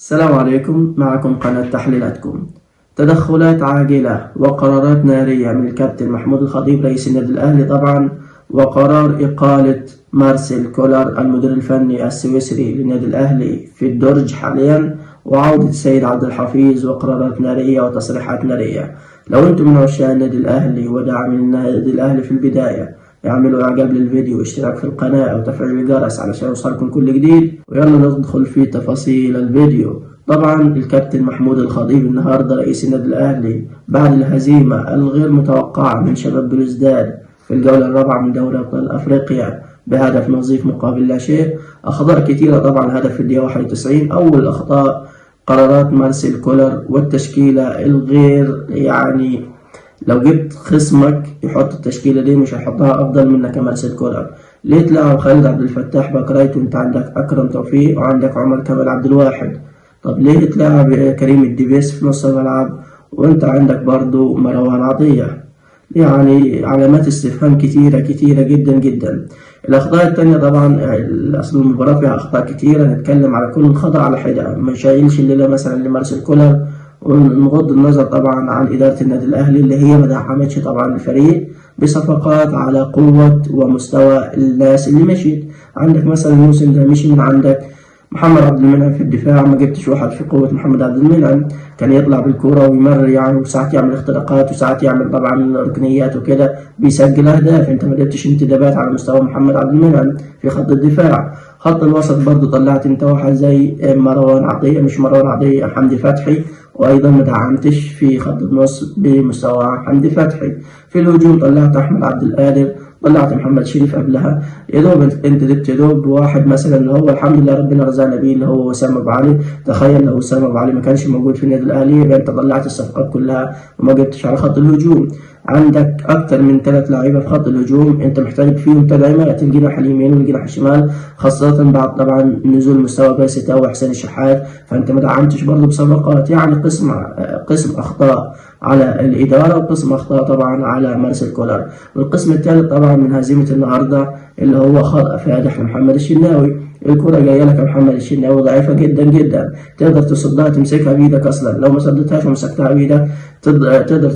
السلام عليكم، معكم قناة تحليلاتكم. تدخلات عاجلة وقرارات نارية من الكابتن محمود الخطيب رئيس النادي الأهلي طبعا، وقرار إقالة مارسيل كولر المدير الفني السويسري للنادي الأهلي في الدرج حاليا، وعودة السيد عبد الحفيظ، وقرارات نارية وتصريحات نارية. لو انتم من عشاق النادي الأهلي وداعمين النادي الأهلي في البداية، اعملوا اعجاب للفيديو واشتراك في القناة وتفعيل الجرس علشان يوصلكم كل جديد. ويلا ندخل في تفاصيل الفيديو. طبعا الكابتن محمود الخطيب النهاردة رئيس النادي الأهلي بعد الهزيمة الغير متوقعة من شباب بلوزداد في الجولة الرابعة من دوري أبطال أفريقيا بهدف نظيف مقابل لا شيء، أخطاء كتيرة طبعا، هدف في الدقيقة 91. أول أخطاء قرارات مارسيل كولر والتشكيلة الغير، يعني لو جبت خصمك يحط التشكيلة دي مش هيحطها أفضل منك يا مارسيل كولر. ليه تلعب خالد عبد الفتاح back right وانت عندك أكرم توفيق وعندك عمر كمال عبد الواحد؟ طب ليه تلعب كريم الدبيس في نص الملعب وانت عندك برضو مروان عطية؟ يعني علامات استفهام كتيرة كتيرة جدا جدا. الأخطاء التانية طبعا، أصل المباراة فيها أخطاء كتيرة، نتكلم على كل خطأ على حدة، ما شايلش الليلة مثلا لمارسيل كولر، ونغض النظر طبعا عن إدارة النادي الأهلي اللي هي ما دعمتش طبعا الفريق بصفقات على قوة ومستوى الناس اللي مشيت. عندك مثلا الموسم ده مشي من عندك محمد عبد المنعم في الدفاع، ما جبتش واحد في قوة محمد عبد المنعم، كان يطلع بالكورة ويمرر يعني، وساعات يعمل اختراقات وساعات يعمل طبعا ركنيات وكده، بيسجل أهداف. انت ما جبتش انتدابات على مستوى محمد عبد المنعم في خط الدفاع. خط الوسط برضو طلعت انت واحد زي مروان عطية، مش مروان عطية، حمدي فتحي، وأيضا ما دعمتش في خط النص بمستوى حمدي فتحي. في الهجوم طلعت أحمد عبد القادر، طلعت محمد شريف قبلها، يا دوب انت جبت يا دوب واحد مثلا اللي هو الحمد لله ربنا رزقنا بيه اللي هو وسام ابو علي. تخيل لو وسام ابو علي ما كانش موجود في النادي الاهلي، يبقى انت طلعت الصفقات كلها وما جبتش على خط الهجوم. عندك اكتر من ثلاث لعيبه في خط الهجوم انت محتاج فيهم تدعيمات، الجناح اليمين والجناح الشمال، خاصه بعد طبعا نزول مستوى بيرسي تاو وحسين الشحات، فانت ما دعمتش برضه بصفقات. يعني قسم اخطاء على الاداره وقسم اخطاء طبعا على مارسيل كولر. والقسم الثالث طبعا من هزيمه النهارده اللي هو خطأ فادح لمحمد الشناوي. الكرة جاية لك يا محمد الشناوي ضعيفة جدا جدا، تقدر تصدها، تمسكها بإيدك أصلا، لو ما صدتهاش ومسكتها بإيدك تقدر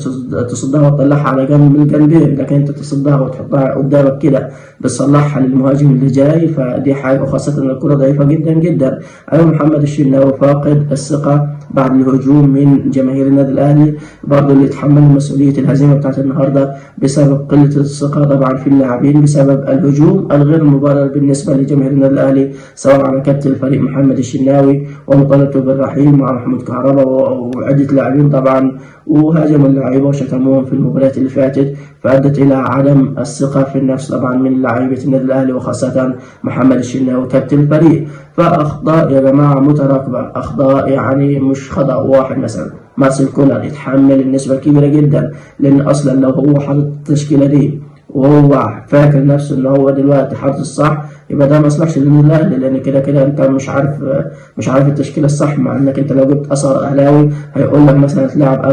تصدها وتطلعها على جنب من الجنبين، لكن أنت تصدها وتحطها قدامك كده بتصلحها للمهاجم اللي جاي، فدي حاجة، وخاصة إن الكرة ضعيفة جدا جدا. أيوة محمد الشناوي فاقد الثقة بعد الهجوم من جماهير النادي الأهلي، برضه اللي يتحمل مسؤولية الهزيمة بتاعت النهاردة بسبب قلة الثقة طبعا في اللاعبين، بسبب الهجوم الغير مبرر بالنسبة لجماهير النادي الأهلي، سواء على كابتن الفريق محمد الشناوي ومطالبته بالرحيل مع محمود كهربا وعدة لاعبين طبعا، وهاجموا اللاعيبة وشتموهم في المباريات اللي فاتت، فأدت إلى عدم الثقة في النفس طبعا من لاعيبة النادي الأهلي وخاصة محمد الشناوي كابتن الفريق. فأخطاء يا جماعة متراكمة، أخطاء يعني مش خطأ واحد مثلا. مارسيل كولر يتحمل النسبة الكبيرة جدا، لأن أصلا لو هو حاطط التشكيلة دي وهو فاكر نفسه ان هو دلوقتي حاطط الصح، يبقى ده ما يصلحش للنادي الاهلي، لان كده كده انت مش عارف التشكيله الصح، مع انك انت لو جبت اصغر اهلاوي هيقول لك مثلا تلعب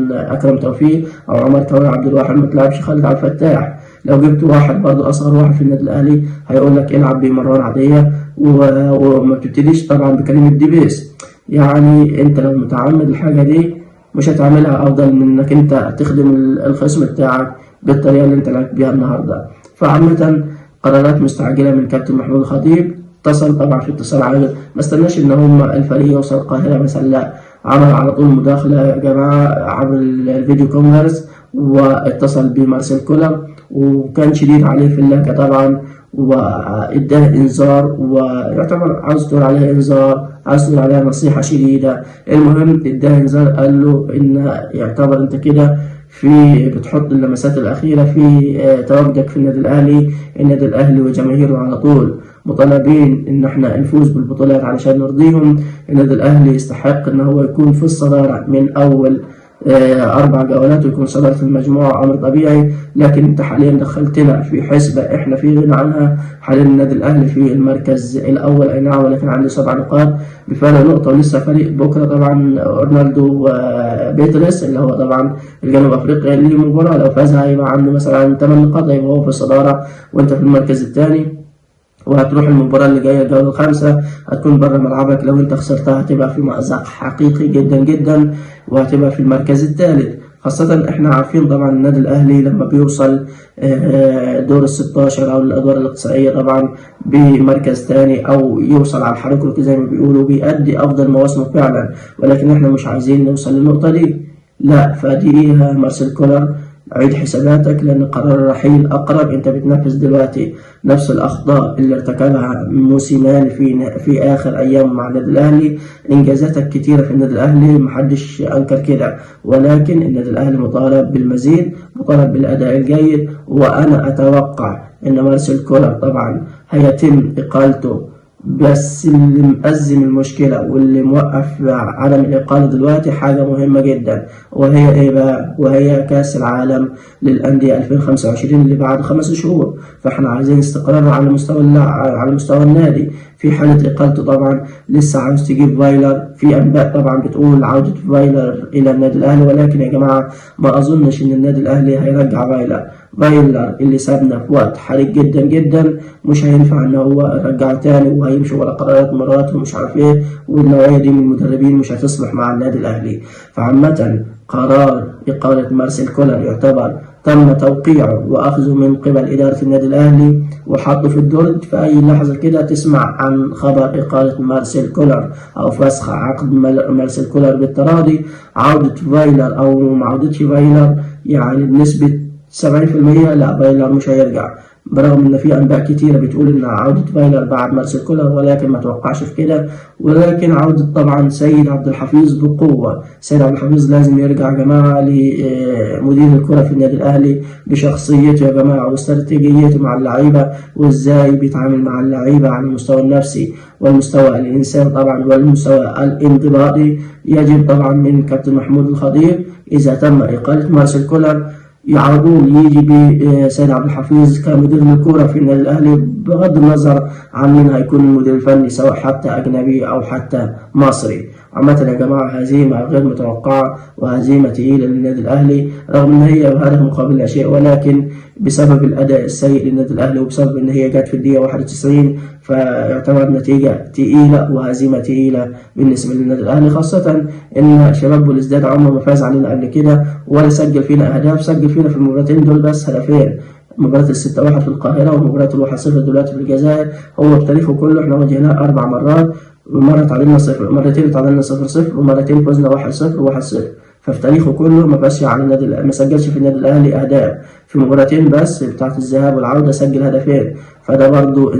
اكرم توفيق او عمر كمال عبد الواحد، ما تلعبش خالد عبد الفتاح. لو جبت واحد برضه اصغر واحد في النادي الاهلي هيقول لك العب بمروان عطيه وما تبتديش طبعا بكريم الدبيس. يعني انت لو متعمد الحاجه دي مش هتعملها افضل من انك انت تخدم الخصم بتاعك بالطريقه اللي انت لعبت بيها النهارده. فعامة قرارات مستعجله من كابتن محمود الخطيب، اتصل طبعا في اتصال عاجل، ما استناش ان هم الفريق يوصل القاهره مثلا، لا، عمل على طول مداخله يا جماعه عبر ال video conference، واتصل بمارسيل كولر وكان شديد عليه في اللهجه طبعا، واداه انذار، ويعتبر عاوز تقول عليها انذار، عاوز تقول عليها نصيحه شديده، المهم اداه انذار، قال له ان يعتبر انت كده في بتحط اللمسات الأخيرة في تواجدك في النادي الأهلي. النادي الأهلي وجماهيره على طول مطالبين إن احنا نفوز بالبطولات علشان نرضيهم. النادي الأهلي يستحق إن هو يكون في الصدارة من أول 4 جولات ويكون صدارة المجموعة، أمر طبيعي، لكن أنت حاليا دخلتنا في حسبة إحنا في غنى عنها. حاليا النادي الأهلي في المركز الأول أي نعم، ولكن عنده 7 نقاط بفارق نقطة، ولسه فريق بكرة طبعا أورلاندو بيترس اللي هو طبعا الجنوب أفريقيا ليه مباراة، لو فازها هيبقى عنده مثلا 8 نقاط، هيبقى هو في الصدارة وأنت في المركز الثاني. وهتروح المباراة اللي جاية الجولة الخامسة هتكون بره ملعبك، لو انت خسرتها هتبقى في مأزق حقيقي جدا جدا، وهتبقى في المركز الثالث. خاصة احنا عارفين طبعا النادي الاهلي لما بيوصل دور ال16 او الادوار الاقصائية طبعا بمركز ثاني او يوصل على الحركرك زي ما بيقولوا، بيأدي افضل مواسمه فعلا، ولكن احنا مش عايزين نوصل للنقطة دي. لا، فدي ايه مارسيل كولر، عيد حساباتك، لأن قرار الرحيل أقرب. أنت بتنفذ دلوقتي نفس الأخطاء اللي ارتكبها موسيماني في آخر أيام مع النادي الأهلي. إنجازاتك كتيرة في النادي الأهلي، محدش أنكر كده، ولكن النادي الأهلي مطالب بالمزيد، مطالب بالأداء الجيد. وأنا أتوقع إن مارسيل كولر طبعا هيتم إقالته، بس اللي مأزم المشكلة واللي موقف عدم الإقالة دلوقتي حاجة مهمة جدا، وهي إيه بقى؟ وهي كأس العالم للأندية 2025 اللي بعد 5 شهور. فإحنا عايزين استقرار على مستوى النادي. في حالة إقالته طبعا لسه عاوز تجيب فايلر، في أنباء طبعا بتقول عودة فايلر إلى النادي الأهلي، ولكن يا جماعة ما أظنش إن النادي الأهلي هيرجع فايلر. فايلر اللي سابنا في وقت حرج جدا جدا، مش هينفع إن هو يرجعه تاني، وهيمشي ورا قرارات مراته ومش عارف إيه، والنوعية دي من المدربين مش هتصلح مع النادي الأهلي. فعامة قرار إقالة مارسيل كولر يعتبر تم توقيعه وأخذه من قبل إدارة النادي الأهلي وحطه في الدرج. في أي لحظة كده تسمع عن خبر إقالة مارسيل كولر أو فسخ عقد مارسيل كولر بالتراضي. عودة فايلر أو ما عودتش فايلر يعني بنسبة 70% لا، فايلر مش هيرجع، برغم ان في انباء كتيره بتقول ان عوده فايلر بعد مارسيل كولر، ولكن ما توقعش في كده. ولكن عوده طبعا سيد عبد الحفيظ بقوه، سيد عبد الحفيظ لازم يرجع يا جماعه لمدير الكره في النادي الاهلي بشخصيته يا جماعه واستراتيجيته مع اللعيبه، وازاي بيتعامل مع اللعيبه على المستوى النفسي والمستوى الانسان طبعا والمستوى الانضباطي. يجب طبعا من كابتن محمود الخطيب اذا تم اقاله مارسيل كولر يعودون يجي بسيد عبد الحفيظ كمدير للكرة في النادي الأهلي، بغض النظر عن مين هيكون المدير الفني سواء حتى أجنبي أو حتى مصري. عامة يا جماعة هزيمة غير متوقعة وهزيمة تقيلة للنادي الأهلي، رغم إن هي بهدف مقابل لا شيء، ولكن بسبب الأداء السيء للنادي الأهلي وبسبب إن هي جت في الدقيقة 91 فيعتبر نتيجة تقيلة وهزيمة تقيلة بالنسبة للنادي الأهلي، خاصة إن شباب بلوزداد عمره ما فاز علينا قبل كده ولا سجل فينا أهداف، سجل فينا في المباراتين دول بس هدفين، مباراة 6-1 في القاهرة ومباراة 1-0 دلوقتي في الجزائر. هو بتاريخه كله احنا واجهناه 4 مرات، مرة تعادلنا 0، مرتين تعادلنا 0-0، ومرتين فزنا 1-0 و1-0. ففي تاريخه كله ما فازش على النادي، ما سجلش في النادي الأهلي أهداف، في مباراتين بس بتاعت الذهاب والعودة سجل هدفين. فده برضو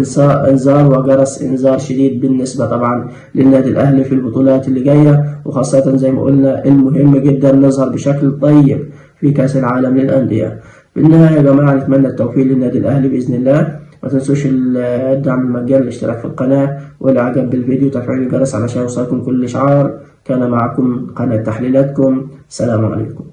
إنذار وجرس إنذار شديد بالنسبة طبعا للنادي الأهلي في البطولات اللي جاية، وخاصة زي ما قلنا المهم جدا نظهر بشكل طيب في كأس العالم للأندية. في النهاية يا جماعة نتمنى التوفيق للنادي الأهلي بإذن الله. ما تنسوش الدعم المجاني، الاشتراك في القناة، والإعجاب بالفيديو، وتفعيل الجرس علشان يوصلكم كل إشعار. كان معكم قناة تحليلاتكم. سلام عليكم.